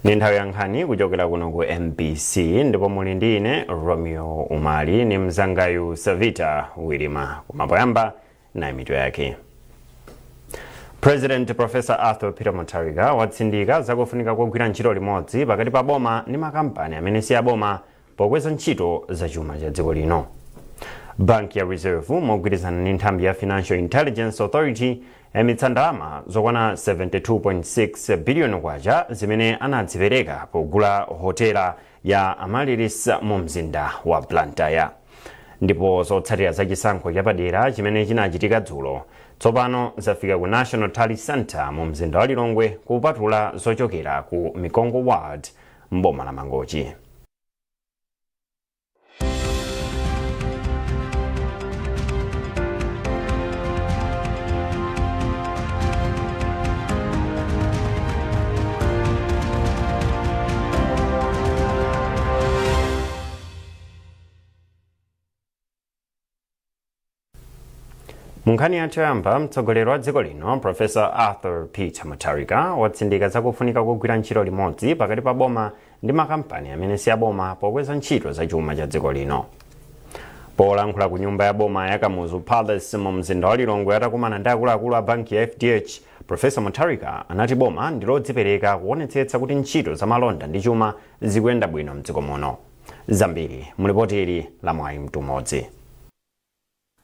Ni nthawi ya nkhani kuchokera kuno ku MBC, ndipo muli ndi ine Romeo Umali ni mzangayu Savita Wilima. Koma poyamba, nayi mitu yake. President Professor Arthur Peter Mutharika watsindika zakufunika kogwira ntchito limodzi pakati pa boma ndi makampani amene si aboma pokweza ntchito za chuma cha dziko lino. Banki ya Reserve mogwirizana ndi nthambi ya Financial Intelligence Authority yayimitsa ndalama zokwana 72.6 biliyoni kwacha zimene anadzipereka pogula hotela ya Amaryllis mu mzinda wa Blantyre. Ndipo zotsatira za chisankho chapadera chimene chinachitika dzulo tsopano zafika ku National Tally Center mu mzinda wa Lilongwe, kupatula zochokera ku Mikongo Ward mboma la Mangochi. Mu nkhani yathu yoyamba, mtsogoleri wa dziko lino Professor Arthur Peter Mutharika watsindika zakufunika kogwira ntchito limodzi pakati pa boma ndi makampani amene si aboma pokweza ntchito za chuma cha dziko lino. Polankhula ku nyumba ya boma ya Kamuzu Palace mu mzinda wa Lilongwe atakumana ndi akuluakulu a banki ya FDH, Professor Mutharika anati boma ndi lodzipereka kuonetsetsa kuti ntchito za malonda ndi chuma zikuyenda bwino mdziko muno. Zambiri mulipoti ili la Mwayi Mtumodzi.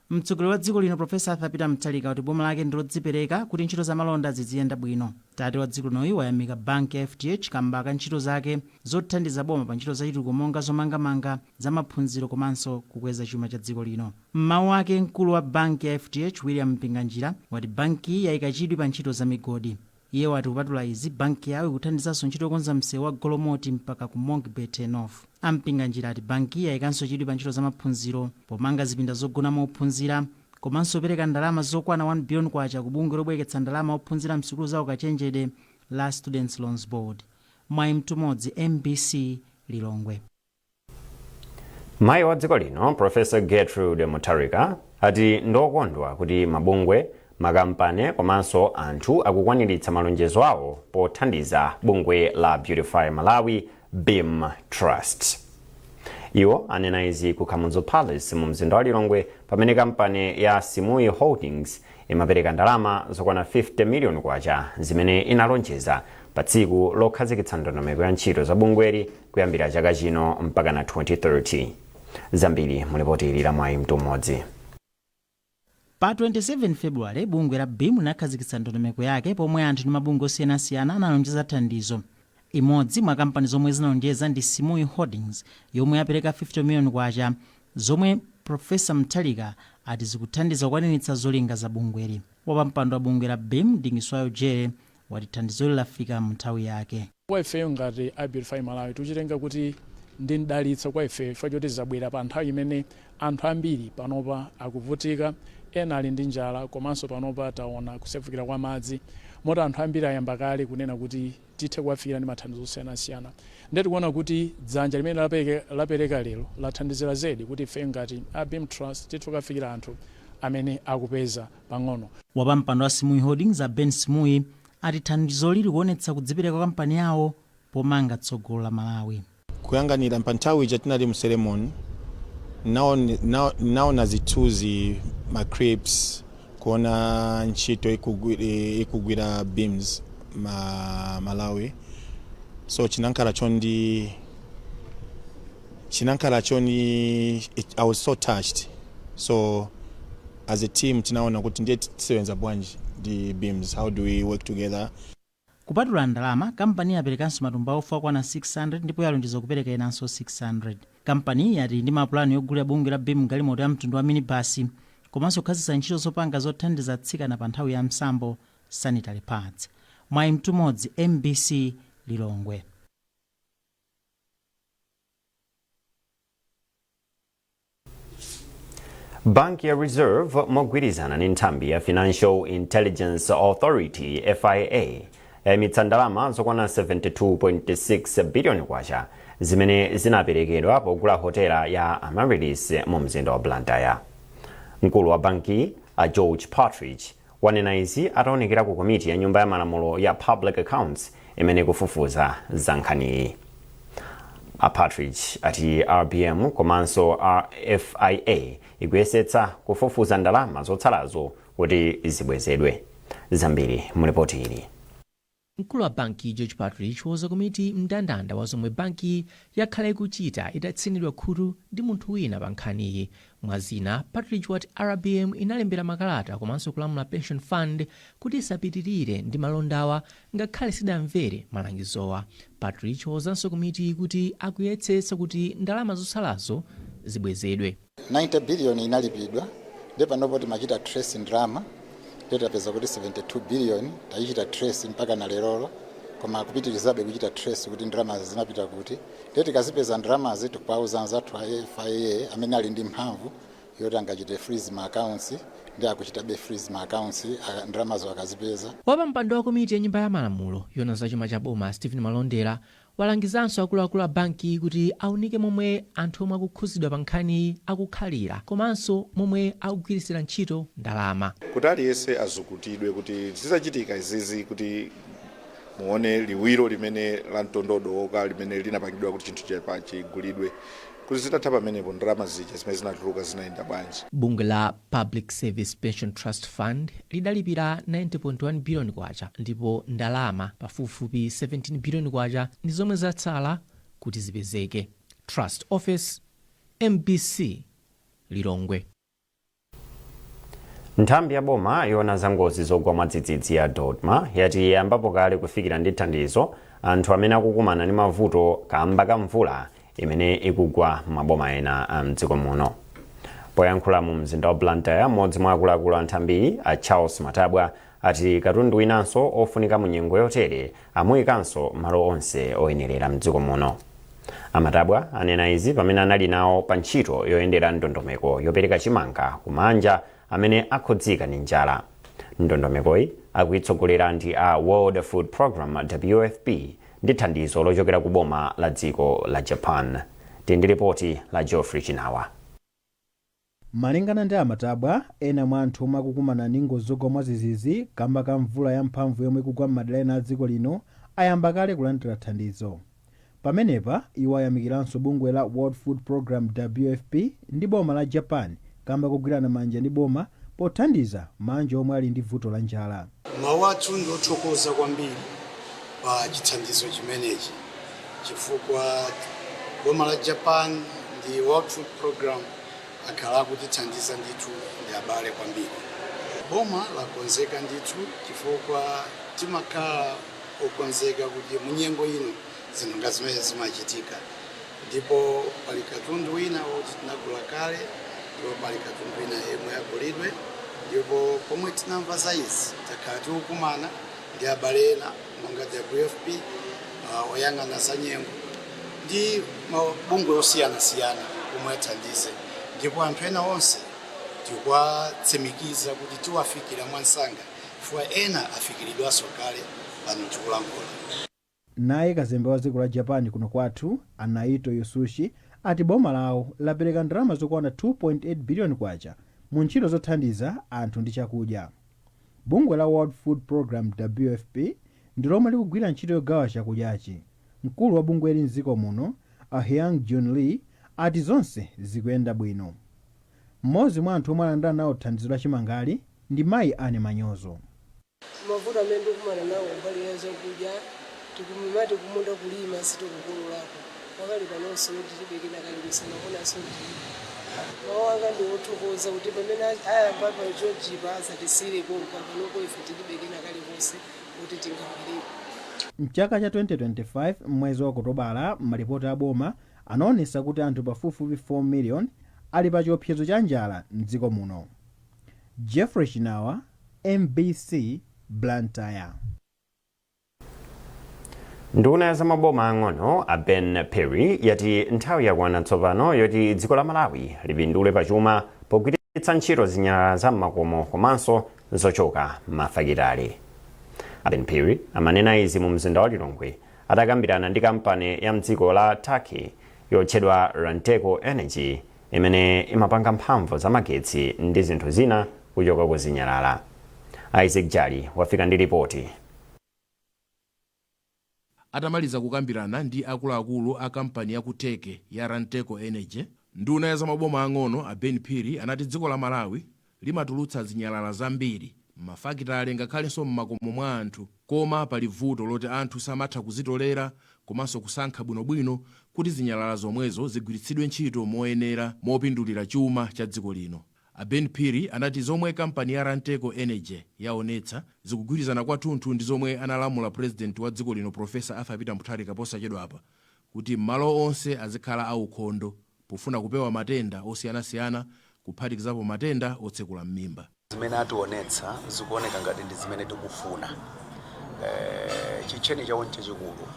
Mtsogoleri wa dziko lino Professor Arthur Peter Mutharika kuti boma lake ndilodzipereka kuti ntchito za malonda ziziyenda bwino. Tate wa dziko linoyi wayamika banki ya FDH kamba ka ntchito zake zothandiza boma pa ntchito zachitukuko monga zomangamanga, za maphunziro komanso kukweza chuma cha dziko lino. M'mawu ake, mkulu wa banki ya FDH William Mpinganjira wati banki yayika chidwi pa ntchito za migodi. Iye wati kupatula izi, banki yawo ikuthandizanso ntchito yokonza msewu wa Golomoti mpaka ku Monkbay Turn-off. A Mpinganjira ati banki yayikanso chidwi pa ntchito za maphunziro pomanga zipinda zogonamo ophunzira komanso kupereka ndalama zokwana 1 billion kwacha ku bungwe lobwereketsa ndalama ophunzira msukulu za ukachenjede la Students Loans Board. Mwayi Mtumodzi, MBC, Lilongwe. Mayi wa dziko lino Professor Gertrude Mutharika ati ndokondwa kuti mabungwe, makampani komanso anthu akukwaniritsa malonjezo awo pothandiza bungwe la Beautify Malawi BEAM Trust. Iwo anena izi ku Kamuzu Palace mu mzinda wa Lilongwe pamene kampani ya Simui Holdings imapereka ndalama zokwana 50 million kwacha zimene inalonjeza pa tsiku lokhazikitsa ndondomeko ya ntchito za bungweli kuyambira chaka chino mpaka na 2030. Zambiri mulipoti ili la Mwayi Mtumodzi. Pa 27 February, bungwe la BEAM linakhazikitsa ndondomeko yake pomwe anthu ndi mabungwe osiyanasiyana analonjeza thandizo. Imodzi mwa kampani zomwe zinalonjeza ndi Simui Holdings yomwe yapereka 50 million kwacha zomwe Professor Mutharika ati zikuthandiza kukwaniritsa zolinga za bungweli. Wapampando wa bungwe la BEAM Dingiswayo Jere wati thandizoli lafika mu nthawi yake. Kwa ifeyo ngati a Beautify Malawi, tuchitenga kuti ndi mdalitso kwa ifeyo chifukwa choti zabwera pa nthawi imene anthu ambiri panopa akuvutika, ena ali ndi njala, komanso panopa taona kusefukira kwa madzi, moti anthu ambiri ayamba kale kunena kuti tithe kuwafikira ndi mathandizo osiyanasiyana. Ndiye tikuona kuti dzanja limene lapereka lero lathandizira zedi kuti ifeyo ngati a BEAM Trust tithe kukafikira anthu amene akupeza pang'ono. Wapampando wa Simui Holdings a Ben Simui ati thandizoli likuonetsa kudzipereka kwa kampani yawo pomanga tsogolo la Malawi. Kuyang'anira pa nthawi ija tinali mu ceremony, naona zithunzi, ma clips, kuona ntchito ikugwira BEAMS ma Malawi, so chinankhala chondi I was so touched. So as a team tinaona kuti ndiye tisebenza bwanji ndi BEAMS, how do we work together? Kupatula ndalama, kampani yaperekanso matumba a ufa okwana 600 ndipo yalonjeza kupereka enanso 600. Kampani yati ndi mapulani yogulira bungwe la BEAM galimoto ya mtundu wa minibasi komanso kukhazikitsa ntchito zopanga zothandiza atsikana pa nthawi ya msambo, sanitary pads. Mwayi Mtumodzi, MBC, Lilongwe. Banki ya Reserve mogwirizana ndi nthambi ya Financial Intelligence Authority, FIA, yayimitsa ndalama zokwana 72.6 biliyoni kwacha zimene zinaperekedwa pogula hotela ya Amaryllis mu mzinda wa Blantyre. Mkulu wa banki a George Partridge wanena izi ataonekera ku komiti ya nyumba ya malamulo ya Public Accounts Imene ikufufuza za nkhaniyi. A Partridge ati RBM komanso FIA ikuyesetsa kufufuza ndalama zotsalazo kuti zibwezedwe. Zambiri mulipoti ili. Mkulu wa banki George Partridge wauza komiti mndandanda wa zomwe banki yakhala ikuchita itatsinidwa khutu ndi munthu wina pa nkhaniyi. Mwazina, Partridge wati RBM inalembera makalata komanso kulamula Pension Fund kuti isapitirire ndi malondawa ngakhale sidamvere malangizowa. Partridge wauzanso komiti kuti akuyetsetsa kuti ndalama zotsalazo zibwezedwe. 90 billion inalipidwa, ndipo panopo timachita trace ndalama, ndipo tapeza kuti 72 billion tayichita trace mpaka na lerolo, koma kupitirizabe kuchita trace kuti ndalamazi zinapita kuti. Ndiye tikazipeza ndalamazi, tikuwauza anzathu a FIA amene ali ndi mphamvu yoti angachite freeze ma accounts, ndi akuchitabe freeze ma accounts ndalamazo akazipeza. Wapampando wa komiti ya Nyumba ya Malamulo yoona zachuma cha boma, Stephen Malondera, walangizanso akuluakulu a banki kuti aunike momwe anthu omwe akukhuzidwa pa nkhaniyi akukhalira komanso momwe akugwiritsira ntchito ndalama. Kuti aliyense azukutidwe kuti zizachitika izizi, kuti muone liwiro limene la mtondodowoka limene linapangidwa kuti chinthu chepa chigulidwe, kuti zitatha pamenepo ndalama zija zimene zinatuluka zinayenda bwanji. Bungwe la Public Service Pension Trust Fund lidalipira 90.1 biliyoni kwacha, ndipo ndalama pafupifupi 17 biliyoni kwacha ndi zomwe zatsala kuti zipezeke. Trust Office, MBC, Lilongwe. Nthambi ya boma yoona za ngozi zogwa mwadzidzidzi ya DoDMA yati yambapo kale kufikira ndi thandizo anthu amene akukumana ndi mavuto kamba ka mvula imene ikugwa m'maboma ena a mdziko muno. Poyankhula mu mzinda wa Blantyre, mmodzi mwa akuluakulu a nthambiyi, a Charles Matabwa, ati katundu winanso ofunika mu nyengo yotere amuyikanso malo onse oyenerera mdziko muno. Amatabwa anena izi pamene anali nawo pa ntchito yoyendera ndondomeko yopereka chimanga kumanja amene akhudzika ndi njala. Ndondomekoyi akuyitsogolera ndi a World Food Program, WFP, ndi thandizo lochokera ku boma la dziko la Japan. Tili ndi ripoti la Geoffrey Chinawa. Malingana ndi Amatabwa, ena mwa anthu omwe akukumana ndi ngozi zogwa mwadzidzidzi kamba ka mvula yamphamvu yomwe ikugwa m'madera ena a dziko lino ayamba kale kulandira thandizo. Pamenepa iwo ayamikiranso bungwe la World Food Program, WFP, ndi boma la Japan kamba kogwirana manja ndi boma pothandiza manja omwe ali ndi vuto la njala. Mawu athu ndi othokoza kwambiri pa chithandizo chimenechi, chifukwa boma la Japan ndi World Food Program akhala akutithandiza ndithu, ndi abale kwambiri. Boma lakonzeka ndithu, chifukwa timakhala okonzeka kuti munyengo ino zinthu nga zimene zimachitika, ndipo pali katundu wina woti tinagula kale, ndipo pali katundu wina yemwe agulidwe. Ndipo pomwe tinamva za izi, takhala tikukumana ndi abale ena monga WFP, oyang'ana za nyengo ndi mabungwe osiyanasiyana omwe athandize, ndipo anthu ena onse tikuwatsimikiza kuti tiwafikira mwansanga, chifukwa ena afikiridwanso kale pano tikulankhula. Naye kazembe wa dziko la Japan kuno kwathu, a Naito Yasushi, ati boma lawo lapereka ndalama zokwana 2.8 biliyoni kwacha mu ntchito zothandiza anthu ndi chakudya. Bungwe la World Food Program, WFP, ndi lomwe likugwira ntchito yogawa chakudyachi. Mkulu wa bungweli mdziko muno, a Hyung Jun Lee, ati zonse zikuyenda bwino. Mmodzi mwa anthu omwe alandira nawo thandizo la chimangali ndi Mayi Ane Manyozo. Mavuto amene ndikumana nawo mbali ya zakudya, tikumati kumunda kulima sitikukololako. Pakali panonso tilibe kena kalikonse, makonanso tilibe. Mawu anga ndi othokoza kuti pamene ayamba pa Georgepa asatisire pompa. Panopo ife tilibe kena kalikonse kuti tingagwirepo. Mchaka cha 2025, mwezi wa Okutobala, malipoti a boma anaonesa kuti anthu pafupifupi 4 million ali pa chiopsezo cha njala mdziko muno. Jeffrey Chinawa, MBC, Blantyre. Nduna ya zamaboma ang'ono a Ben Phiri yati nthawi yakwana tsopano yoti dziko la Malawi lipindule pachuma pogwiritsa ntchito zinyalala za m'makomo komanso zochoka m'mafakitale. A Ben Phiri amanena izi mu mzinda wa Lilongwe atakambirana ndi kampani ya mdziko la Turkey yotchedwa Ranteco Energy, imene imapanga mphamvu zamagetsi ndi zinthu zina kuchoka ku zinyalala. Isaac Jali wafika ndi ripoti. Atamaliza kukambirana ndi akuluakulu a kampani ya ku Turkey ya Ranteco Energy, nduna ya zamaboma ang'ono a Ben Phiri anati dziko la Malawi limatulutsa zinyalala zambiri m'mafakitale ngakhalenso m'makomo mwa anthu, koma pali vuto loti anthu samatha kuzitolera komanso kusankha bwinobwino kuti zinyalala zomwezo zigwiritsidwe ntchito moyenera mopindulira chuma cha dziko lino. A Ben Phiri anati zomwe kampani ya Ranteco Energy yaonetsa zikugwirizana kwathunthu ndi zomwe analamula Purezidenti wa dziko lino Professor Arthur Peter Mutharika posachedwapa kuti malo onse azikhala aukhondo pofuna kupewa matenda osiyanasiyana, kuphatikizapo matenda otsekula m'mimba. Zimene ationetsa zikuoneka ngati ndi zimene tikufuna. Chitcheni chawo nchachikulu,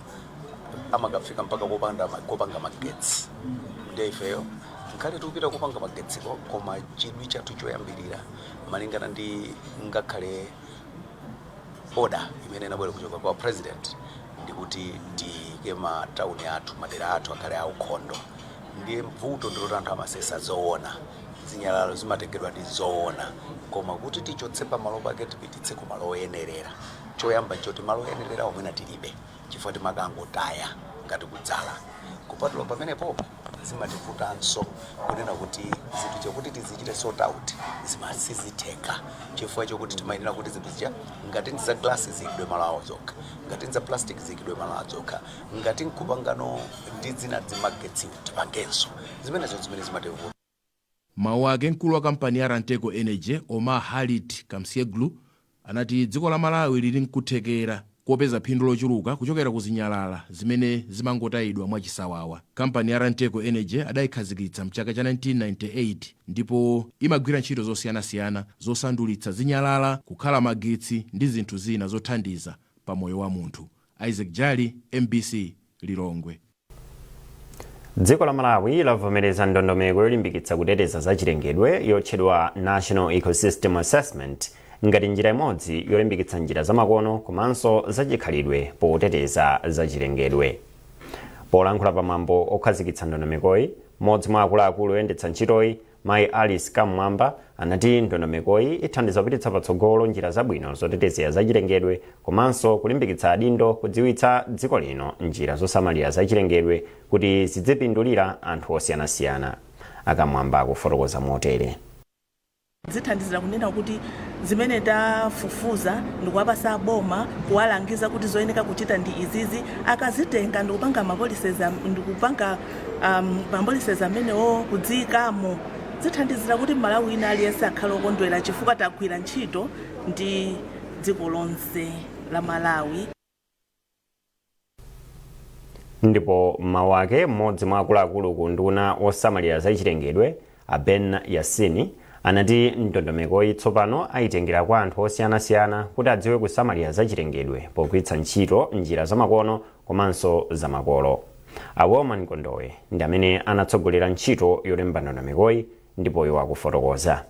amakafika mpaka kopanga magetsi. Ndiye ifeyo nkhale tikupita kopanga magetsiko, koma chidwi chathu choyambirira, malingana ndi ngakhale order imene inabwera kuchoka kwa President, ndikuti tiyike matawuni athu, madera athu akhale aukhondo. Ndiye mvuto ndiloti anthu amasesa zoona, zinyalalo zimatengedwa ndi zoona, koma kuti tichotse pamalo pake tipititse ku malo oyenerera, choyamba nchoti malo oyenerera omwena tilibe, chifukwa timakangotaya ngati kudzala. Kupatula pamenepopo, zimativutanso kunena kuti zinthu chakuti tizichite sort out zimasizitheka, chifukwa chokuti timayenera kuti zinthu zija, ngati ndi za glass ziyikidwe malo awo zokha, ngati ndi za plastic ziyikidwe malo awo zokha, ngati nkupangano ndi zina zimagetsi tipangenso zimenezo, zimene zimativuta. Mawu ake, mkulu wa kampani ya Ranteco Energy Omar Halit Kamsieglu anati dziko la Malawi lili nkuthekera kopeza phindu lochuluka kuchokera ku zinyalala zimene zimangotayidwa mwachisawawa. Kampani ya Ranteco Energy adayikhazikitsa mchaka cha 1998 ndipo imagwira ntchito zosiyanasiyana zosandulitsa zinyalala kukhala magetsi ndi zinthu zina zothandiza pa moyo wa munthu. Isaac Jali, MBC, Lilongwe. Dziko la Malawi lavomereza ndondomeko yolimbikitsa kuteteza zachilengedwe yotchedwa National Ecosystem Assessment ngati njira imodzi yolimbikitsa njira zamakono komanso zachikhalidwe poteteza zachilengedwe. Polankhula pamwambo okhazikitsa ndondomekoyi, mmodzi mwa akuluakulu oyendetsa ntchitoyi, Mayi Alice Kamwamba, anati ndondomekoyi ithandiza kupititsa patsogolo njira zabwino zotetezera zachilengedwe komanso kulimbikitsa adindo kudziwitsa dziko lino njira zosamalira zachilengedwe kuti zidzipindulira anthu osiyanasiyana. Akamwamba akufotokoza motere. Zithandizira kunena kuti zimene tafufuza ndikuwapasa boma, kuwalangiza kuti zoyeneka kuchita ndi izizi. Akazitenga ndikupanga ma policies, ndikupanga ma policies amenewo kudziyikamo, zithandizira kuti Malawi wina aliyense akhale okondwera, chifukwa tagwira ntchito ndi dziko lonse la Malawi. Ndipo mawu ake, mmodzi mwa akuluakulu ku nduna wosamalira zachilengedwe a Ben Yasini anati ndondomekoyi tsopano ayitengera kwa anthu osiyanasiyana kuti adziwe kusamalira zachilengedwe pogwiritsa ntchito njira zamakono komanso zamakolo. A Wellman Kondowe ndi amene anatsogolera ntchito yolemba ndondomekoyi ndipo iwo akufotokoza.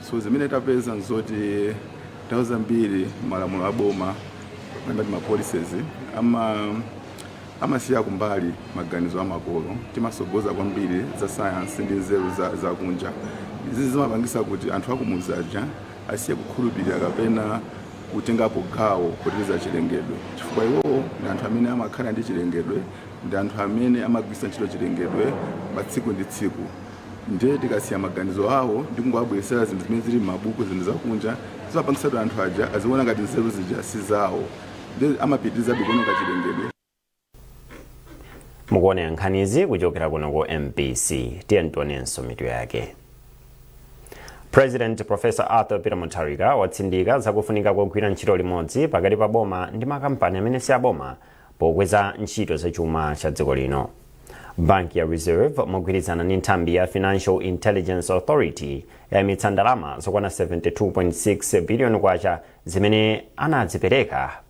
So zimene tapeza nzoti nthawi zambiri malamulo a boma amati ma policies amasiya kumbali maganizo amakolo. Timasogoza kwambiri za science ndi nzeru zakunja. Izi zimapangisa kuti anthu akumudzi aja asiye kukhulupirira kapena kutengapo gawo poteteza chilengedwe, chifukwa iwowo ndi anthu amene amakhala ndi chilengedwe, ndi anthu amene amagwiritsa ntchito chilengedwe pa tsiku ndi tsiku. Ndiye tikasiya maganizo awo ndi kungowabweresera zinthu zimene zili m'mabuku, zinthu zakunja, zimapangisa kuti anthu aja aziona ngati nzeru zija si zawo, ndiye amapitirizabe kuononga chilengedwe. Mukuonera nkhanizi kuchokera kuno ku MBC. Tiye tionenso mitu yake. President Professor Arthur Peter Mutharika watsindika zakufunika kogwira ntchito limodzi pakati pa boma ndi makampani amene si aboma pokweza ntchito zachuma cha dziko lino. Banki ya Reserve mogwirizana ndi nthambi ya Financial Intelligence Authority yayimitsa ndalama zokwana 72.6 biliyoni kwacha zimene anazipereka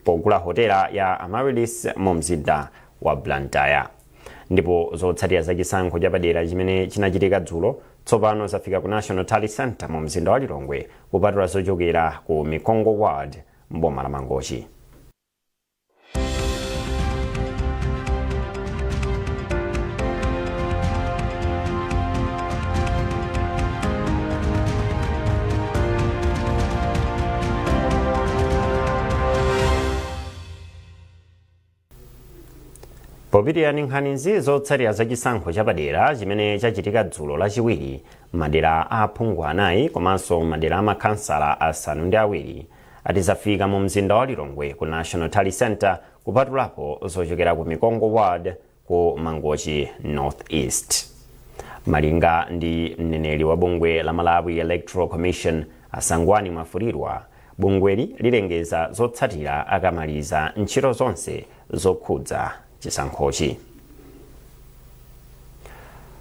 pogula hotela ya Amaryllis mu mzinda wa Blantyre. Ndipo zotsatira za chisankho chapadera chimene chinachitika dzulo tsopano zafika ku National Tally Center mu mzinda wa Lilongwe, kupatula zochokera ku Mikongo Ward mboma la Mangochi. Popitirira ndi nkhanizi, zotsatira za chisankho chapadera chimene chachitika dzulo Lachiwiri madera a aphungu anayi komanso madera a makhansala 7 ati zafika mu mzinda wa Lilongwe ku National Tally Center, kupatulapo zochokera ku Mikongo Ward ku Mangochi North East. Malinga ndi mneneri wa bungwe la Malawi Electoral Commission, a Sangwani Mwafulirwa, bungweli lilengeza zotsatira akamaliza ntchito zonse zokhudza chisankhochi.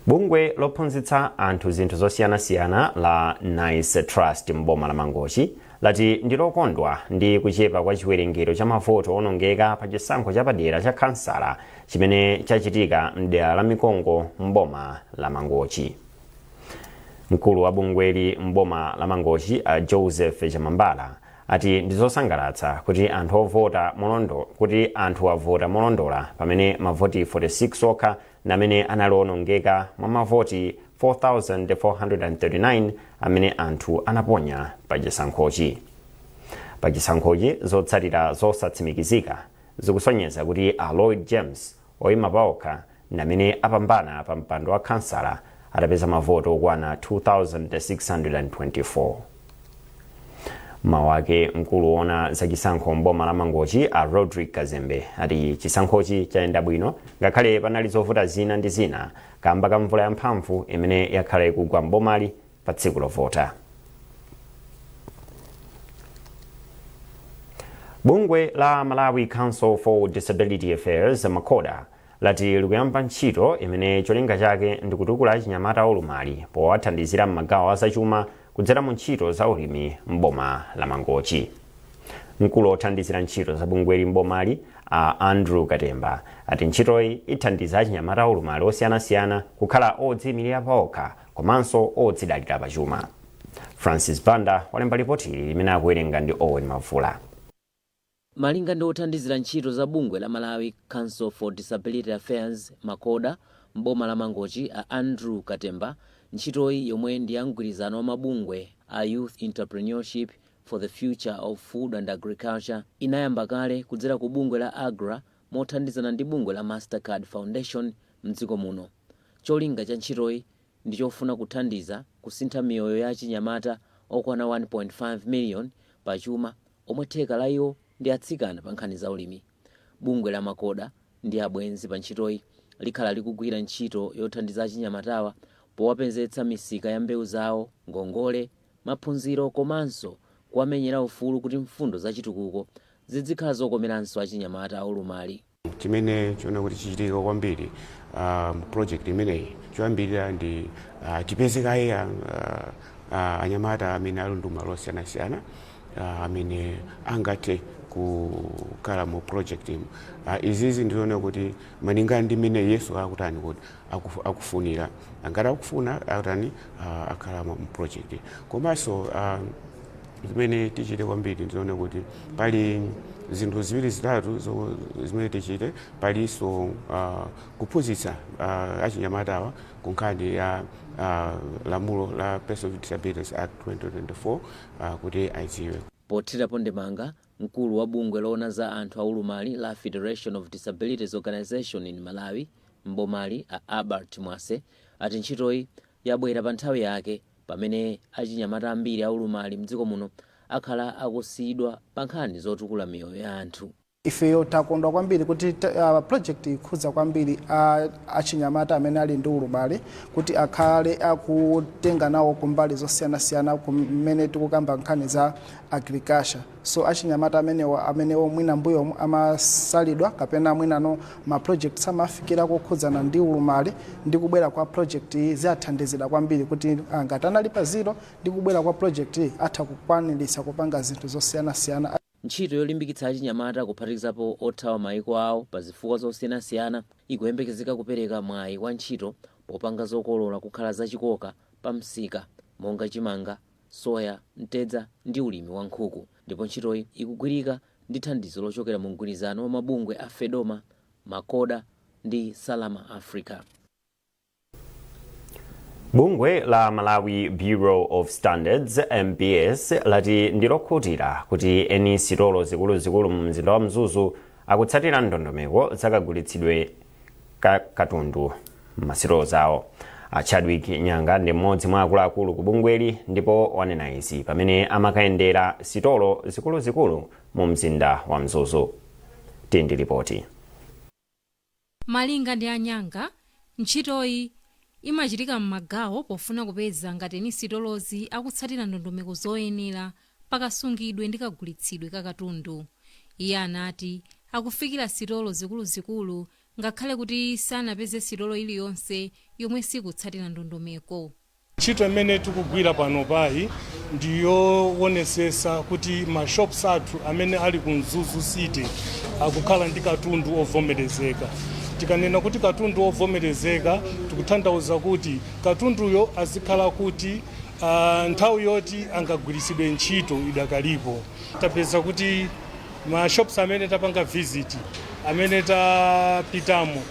Bungwe lophunzitsa anthu zinthu zosiyanasiyana la Nice Trust m'boma la Mangochi lati ndi lokondwa ndi kuchepa kwa chiwerengero cha mavoti owonongeka pa chisankho chapadera cha khansala chimene chachitika mdera la Mikongo m'boma la Mangochi. Mkulu wa bungweli m'boma la Mangochi, a Joseph Chamambala, ati ndi zosangalatsa kuti anthu ovota molondo kuti anthu avota molondola, pamene mavoti 46 okha namene anali onongeka mwa mavoti 4439 amene anthu anaponya pa chisankhochi. Pa chisankhochi, zotsatira zosatsimikizika zikusonyeza kuti a Lloyd James oyima paokha ndamene apambana pa mpando wa khansala atapeza mavoti okwana 2624. Mawu ake, mkulu woona zachisankho m'boma la Mangochi, a Rodrick Kazembe, ati chisankhochi chayenda bwino ngakhale panali zovuta zina ndi zina kamba ka mvula yamphamvu imene yakhala ikugwa m'bomali pa tsiku lovota. Bungwe la Malawi Council for Disability Affairs, MACODA, lati likuyamba ntchito imene cholinga chake ndi kutukula achinyamata aulumali powathandizira m'magawo azachuma kudzera mu ntchito za ulimi m'boma la Mangochi. Mkulu othandizira ntchito za bungweli m'bomali, a Andrew Katemba, ati ntchitoyi ithandiza achinyamata aulumali osiyanasiyana kukhala odziyimirira paokha komanso odzidalira pachuma. Francis Banda walemba lipoti ili limene akuwerenga ndi Owen Mavula. Malinga ndi othandizira ntchito za bungwe la Malawi Council for Disability Affairs, MACODA, m'boma la Mangochi, a Andrew Katemba, ntchitoyi, yomwe ndi ya mgwirizano wa mabungwe a Youth Entrepreneurship for the Future of Food and Agriculture, inayamba kale kudzera ku bungwe la AGRA mothandizana ndi bungwe la Mastercard Foundation mdziko muno. Cholinga cha ntchitoyi ndi chofuna kuthandiza kusintha miyoyo ya achinyamata okwana 1.5 million pachuma, omwe theka la iwo ndi atsikana, pa nkhani za ulimi. Bungwe la MACODA ndi abwenzi pa ntchitoyi likhala likugwira ntchito yothandiza achinyamatawa powapezetsa misika ya mbewu zawo, ngongole, maphunziro komanso kuwamenyera ufulu kuti mfundo zachitukuko zidzikhala zokomeranso achinyamata aulumali. Chimene chiona kuti chichitika kwambiri mu project imeneyi, choyambirira ndi tipeze kaye anyamata amene ali ndi ulumali osiyanasiyana amene angathe kukhala mu project imu. Izizi ndizoona kuti malingana ndi mmene Yesu akutani kuti akufunira, angati akufuna akutani, akhala mu project. Komanso zimene tichite kwambiri, ndizoona kuti pali zinthu ziwiri zitatu zimene tichite. Palinso kuphunzitsa achinyamatawa ku nkhani ya lamulo la Persons with Disabilities Act 2024 kuti adziwe. Pothirapo ndemanga, mkulu wa bungwe loona za anthu aulumali la Federation of Disabilities Organization in Malawi mbomali, a Albert Mwase, ati ntchitoyi yabwera pa nthawi yake pamene achinyamata ambiri aulumali mdziko muno akhala akusiyidwa pa nkhani zotukula miyoyo ya anthu. Ifeyo takondwa kwambiri kuti project ikhudza kwambiri achinyamata amene ali ndi ulumali kuti akhale akutenga nawo kumbali zosiyanasiyana kumene tikukamba nkhani za agriculture. So achinyamata amenewo, amenewo mwina mbuyomu amasalidwa kapena mwinano ma project samafikira kokhudzana ndi ulumali, ndi kubwera kwa project iyi ziyathandizira kwambiri kuti ngati anali pa zero, ndi kubwera kwa project iyi atha kukwaniritsa kupanga zinthu zosiyanasiyana. Ntchito yolimbikitsa achinyamata, kuphatikizapo othawa mayiko awo pa zifukwa zosiyanasiyana, ikuyembekezeka kupereka mwayi wa ntchito popanga zokolola kukhala zachikoka pa msika monga chimanga, soya, mtedza ndi ulimi wa nkhuku. Ndipo ntchitoyi ikugwirika ndi thandizo lochokera mu mgwirizano wa mabungwe a FEDOMA, MACODA ndi Salama Africa. Bungwe la Malawi Bureau of Standards, MBS, lati ndi lokhutira kuti eni sitolo zikuluzikulu mu mzinda wa Mzuzu akutsatira ndondomeko zakagulitsidwe ka katundu m'masitolo zawo. A Chadwick Nyanga ndi mmodzi mwa akuluakulu ku bungweli ndipo wanena izi pamene amakayendera sitolo zikuluzikulu mu mzinda wa Mzuzu. Tindi ripoti. Malinga ndi Anyanga, ntchitoyi imachitika m'magawo pofuna kupeza ngati eni sitolozi akutsatira ndondomeko zoyenera pakasungidwe ndi kagulitsidwe ka katundu. Iye anati akufikira sitolo zikuluzikulu ngakhale kuti sanapeze sitolo iliyonse yomwe sikutsatira ndondomeko. Ntchito imene tikugwira pano payi ndiyowonesesa kuti ma shops athu amene ali ku Mzuzu City akukhala ndi katundu ovomerezeka. Tikanena kuti katundu ovomerezeka, tikutanthauza kuti katunduyo azikhala kuti nthawi yoti angagwiritsidwe ntchito idakalipo. Tapeza kuti ma shops amene tapanga visit, amene tapitamo,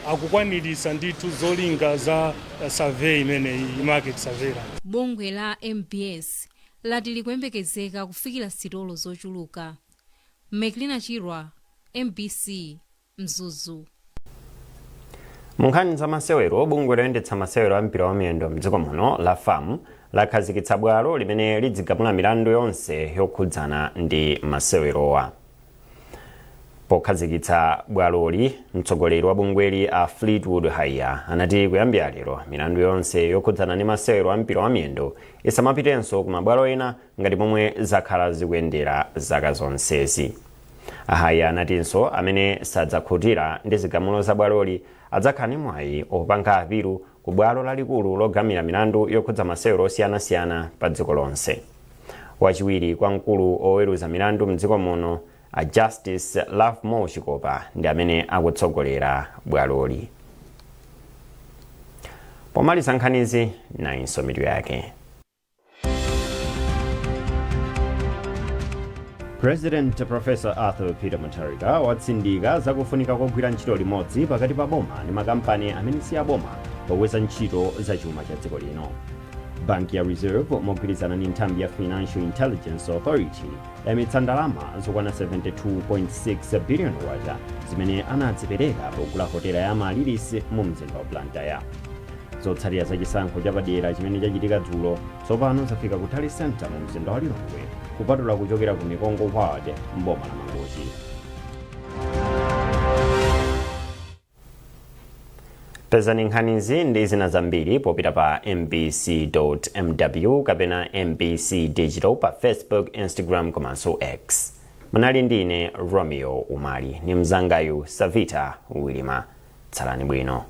akukwanirisa ndithu zolinga za survey imeneyi, market surveillance. Bungwe la MBS lati likuyembekezeka kufikira sitolo zochuluka. Meklina Chirwa, MBC, Mzuzu. Mu nkhani za masewero, bungwe loyendetsa masewero a mpira wa miyendo mdziko muno la FAM lakhazikitsa bwalo limene lidzigamula milandu yonse yokhudzana ndi masewerowa. Pokhazikitsa bwaloli, mtsogoleri wa bungweli a Fleetwood Haiya anati kuyambira lero milandu yonse yokhudzana ndi masewero a mpira wa miyendo isamapitenso ku mabwalo ena ngati momwe zakhala zikuyendera zaka zonsezi. Haiya anatinso amene sadzakhutira ndi zigamulo za bwaloli adzakhala ndi mwayi opanga apilu ku bwalo lalikulu logamira milandu yokhudza masewero osiyanasiyana pa dziko lonse. Wachiwiri kwa mkulu oweruza milandu mdziko muno a Justice Lovemore Chikopa ndi amene akutsogolera bwaloli. Pomaliza nkhanizi, nayinso mitu yake. President Professor Arthur Peter Mutharika watsindika zakufunika kogwira ntchito limodzi pakati pa boma ndi makampani amene si aboma pokweza ntchito za chuma cha dziko lino. Banki ya Reserve mogwirizana ndi nthambi ya Financial Intelligence Authority yamitsa ndalama zokwana 72.6 billion kwacha zimene anadzipereka pogula hotela ya Amaryllis mu mzinda wa Blantyre. Zotsatira za chisankho chapadera chimene chachitika dzulo tsopano zafika ku Tally Center mu mzinda wa Lilongwe, kupatula kuchokera ku Mikongo Ward mboma la Mangochi. Pezani nkhanizi ndi zina zambiri popita pa mbc.mw kapena MBC Digital pa Facebook, Instagram komanso X. Munali ndi ine Romeo Umali ni mzangayu Savita Wilima. Tsalani bwino.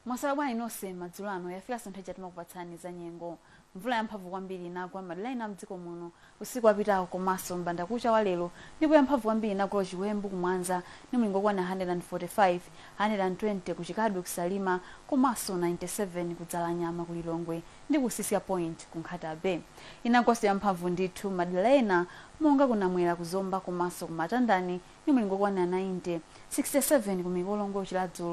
Mwaswera bwanji nonse madzulo ano? Yafikanso nthawi ija timakupatsani za nyengo. Mvula yamphamvu kwambiri inagwa madera ena mdziko muno usiku wapitawo komanso mbandakucha wa lero, ndipo yamphamvu kwambiri inagwa ku Chiwembu ku Mwanza ndi mlingo okwana 145, 120 ku Chikadwe ku Salima komanso 97 ku Dzalanyama ku Lilongwe ndi ku Sisia Point ku Nkhata Bay. Inagwanso yamphamvu ndithu madera ena monga ku Namwera ku Zomba komanso ku Matandani ndi mlingo okwana 90, 67 ku Mikolongwe ku Chiradzulu.